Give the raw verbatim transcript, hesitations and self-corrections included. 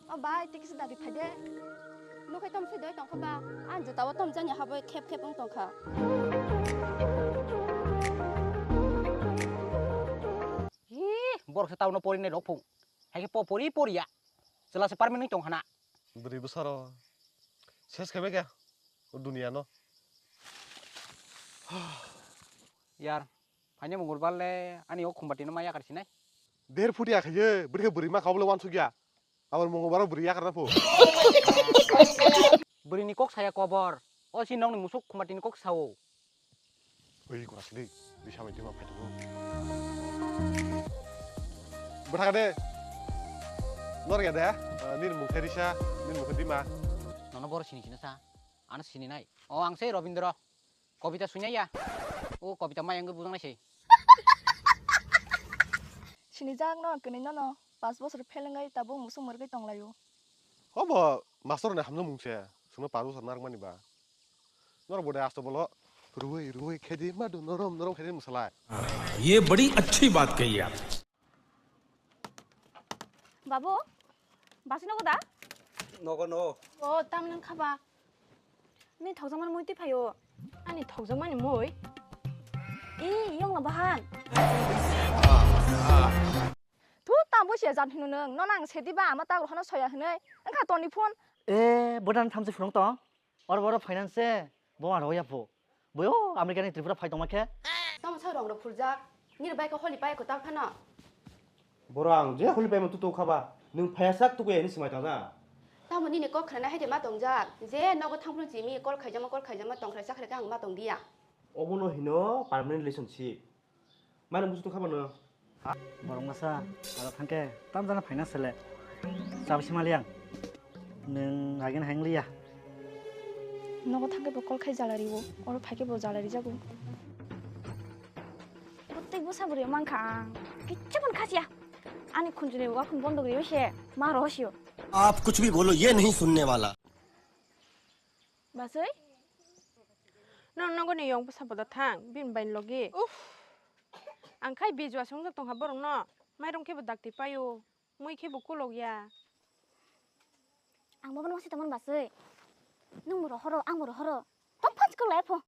O bai, tei kisa dagi phai de. Nukhai tom sui doi tongkha ba? Ang jotao tom jani haboi khep khep wng tongkha. Hi, borok se town o porinai rok phung. Hai khe po pori poriya. Chwla se permanent wng tongkha na. Bwrwi bwsaro ses khe bai khe o dunia no. Yar, phaini mungulbar le ani o khumbatino ma yakar sinai. Der phuti akhaiye, bwrwi khe bwrwi ma kha bole wansukya. Abo mungulbaro bwrwi yakar na phu. Bwrwini kok saya kobor. O si nokni musuk khumbatini kok sao. Oi, kora sidi, di samai di ma phai tongo. Bwthaka de. Nor ya de, eh, nini mung khe risa, nini mung khe dima. Nono boro sini sini sa. Ano sini nai. O ang sei Robindro. Kobita suinai ya. O kobita mai ang bujang nai sei. Sinijak no kwnwi nono. Pas bosor phel wngwi tabuk musuk mwrwgwi tonglaio. Hobo master ni hamjak mung se. Sungno pas bosor narwkmani ba. Norok bo de asto bolo ruwi ruwi khedi madu norom norom khedi mwsalai. ये बड़ी अच्छी बात कही आप। Babu, basi nogo da? Nogo no. O, tam nang khaba. Ni thokjakmani mui twi phaio. Ani thokjakmani mui? I, yongla bahan. Thu, tam bo siya jat hino nang. No nang sedi ba ama tagro hano soya hinoi. Engkha toni phone. E, bodan thamse phunuk tong. Oro boro finance se bo aro ya pho. Boyo America ni Tripura phai tongma khe. Tamo sa rong rok phurjak. Nir bai ko holi pai ko tak phano. Boro ang je holi pai mo tutu khaba. Nung phaya sak tuku ya ni simai tangja. Tamo nini kok khana hai de ma tongjak. Je nogo thangphru chimi kol khaijama kol khaijama tongkhra chakra khe ang ma tong dia. Obono hino permanent relationship. Mano busu tongkha mano. Borok masa, ala thangke, tam jana phaina sele. Chabsi maliang. Nwng agin hang liya. Nogo thangke bo kol khai jala riwo, oro phaike bo jala rijago. Bwtwi bwsa bwrwi mankha ang. Kichcha phun khasiya. Ani khunjuni wakhun bondo gwi se, ma rohosio. आप कुछ भी बोलो, ये नहीं सुनने वाला। Baswi? Nang nogo ni yong bwsa bodo thang, bini bai logi. Uff. Ang khai bijwa songjak tongkha borok no. Mairum khe bo dakti paio. Mui khe bo kulok ya. Ang bobo no wasi tongmani baswi. Nung bo rohoro, ang bo rohoro. Tong phaj kulai pho.